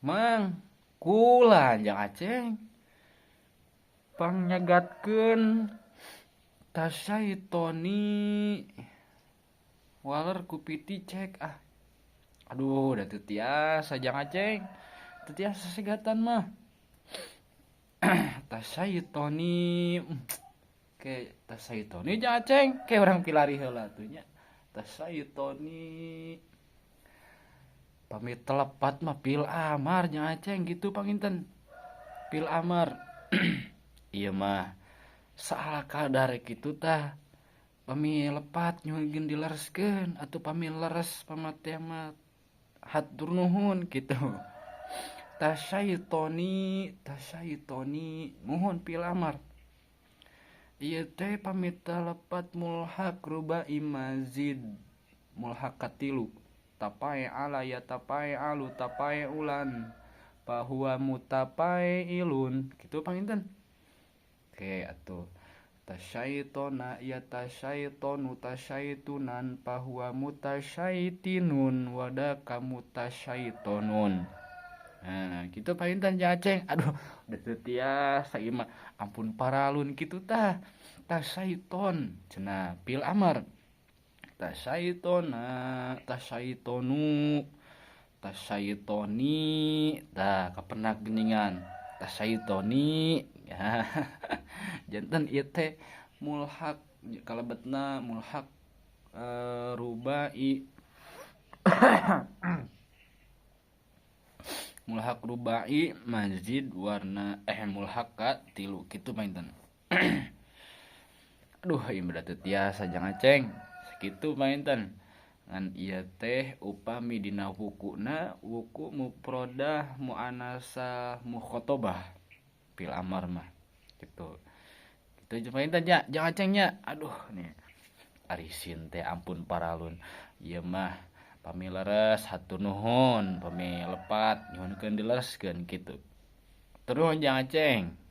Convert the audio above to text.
Mang kula Jang Aceng pangnyegatkeun tasaitoni waler ku piti cek ah. Aduh da teu tiasa Jang Aceng, teu tiasa segatan mah. Tasaitoni ke tasaitoni Jang Aceng ke urang pilari heula atuh nya. Tasaitoni pamit telepat mah pil amar Jang Aceng gitu panginten. Pil amar. Ieu mah salah kadar kitu tah. Pami lepat nyuhunkeun dilereskeun atuh pami leres pamate mah hatur nuhun kitu. Tasaitoni tasaitoni muhun pil amar. Ieu teh pami telepat mulhaq rubai mazid mulhaq katilu tapae ala ya tapae alu tapae ulan fahuwa mutapailun kitu panginten. Oke atuh tasyaitona ya tasyaitonu tasyaitunan fahuwa mutasyaitinun wadaka mutasyaitonun. Nah kitu panginten Jang Aceng. Aduh udah teu tiasa ieu mah ampun paralun kitu tah. Tasyaiton cenah pil amar. Tasyaitona tasyaitonu tasyaitoni tah kapenak geuningan tasyaitoni. Ya janten ieu teh mulhaq kalebetna mulhaq rubai mulhaq rubai mazid warna mulhaq ka tilu kitu panginten. Aduh ieu mah teu tiasa Jang Aceng sakitu panginten. Ngan ieu teh upami dina wukuna wuku mufradah muannasah mukhatabah fil amar mah gitu. Kitu jeung panginten nya Jang Aceng nya. Aduh nih ari sin teh ampun paralun ieu mah pami leres hatur nuhun pami lepat nyuhunkeun dilereskeun kitu. Turun Jang Aceng.